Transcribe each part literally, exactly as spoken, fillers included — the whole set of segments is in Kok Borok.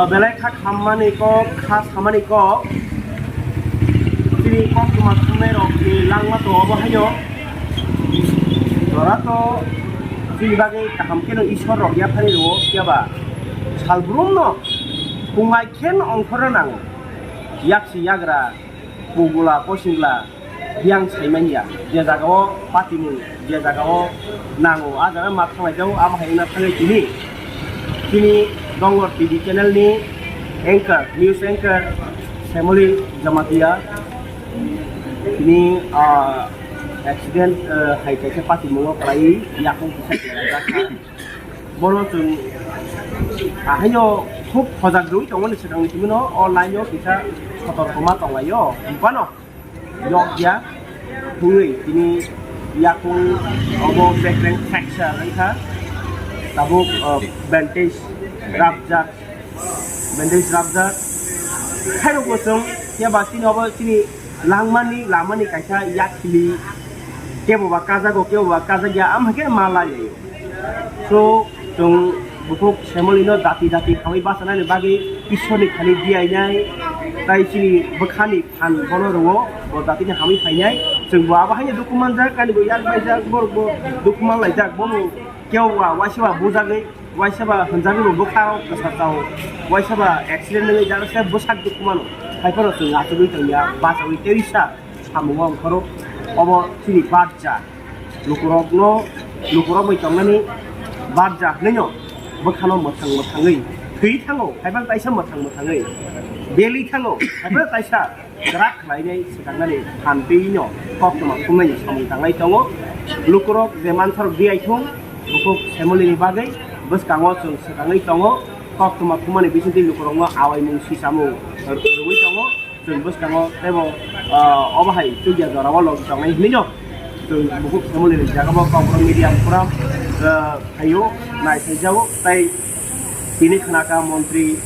Belai kha khammani kok, kha samani kok. Chini koktwma thumnairokni langma to obo haino. Jora to chini bagwi kaham kheno Ishwar rok yaphari rwo, phiya ba salbrumno khungai khen ongkhorna nango. Yaksi yagra, pogula, posingla, biyang saimanya, je jagao patimung, je jagao nango, a jaga ma thanglai jago, amo hai wngna thangwi tini, tini Dongor T V channel ni anchor, news anchor, Semoli Jamatia, tini, ah, accident, ah, hai kaisa patimungo kwlaiwi yakung kisa berajak kha. Bono chwng ahaino khub hojak rwui tongmani swkangni simi no o line o kisa sotorkoma tonglaio, phano yok ya, thungwi tini yakung obo bekreng fracture wngkha, tabuk, uh, bandage rabjak, bandage rabjak, khairokbo chwng phiya ba chini obo chini langmani, lamani kaisa yakhili kebo ba kajago, kebo ba kajakya, am hai khe ma lai lai. So, chwng bukhuk Semolino dati dati khawi bachanani bagwi Ishwarni thani diyainai, tai chini bwkhani phan bono rwo, bo datini hamwi phainai. Chwng bo abo haino dukhu manjak, ani bo yak baijak, borok bo dukhu manlaijak, bono kebo ba waisa ba bujagwi, waisa ba hwnjagwi bo bwkha kwsa chao, waisa ba accident wngwi jara se bwsak dukhu mano. Haiphano chwng achugwi tongya, bachawi teisa samungo ongkhoro, obo chini barja. Lukurokno, lukurok bai tongnani barja hwnwi no bwkhano mwthang mwthangwi thwi thango, haiphano taisa mwthang mwthangwi beli thango, haiphano taisa kwrak khlainai swkaknani phan twi no koktwma thumnaini samung tanglai tongo. Lukurok je manthorok di aithung, bukhuk Semolini bagwi bwskango chwng swkangwi tongo, koktwma thumani bisingtwi lukurokno awaimung sisamung rwui tongo. Chwng bwskango teibo, ah, obo hai chukya jorao log tongnai hinwi no chwng bukhuk Semolini jagao Kokborok Media Forum, ah, phaio, naithaijago, tei tini khnaka montri,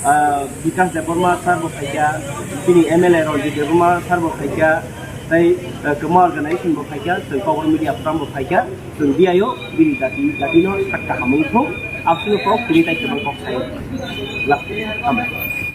ah, Bikas Debbarma sir bo phaikha, chini M L A Ranjit Debbarma sir bo phaikha, tei, ah, kwma organization bo phaikha, chwng Kokborok Media Forum bo phaikha, chwng diyaio bini jati, jatino sak kaham wngthung, absino kok tini tai kwbang kok sai lak tamo.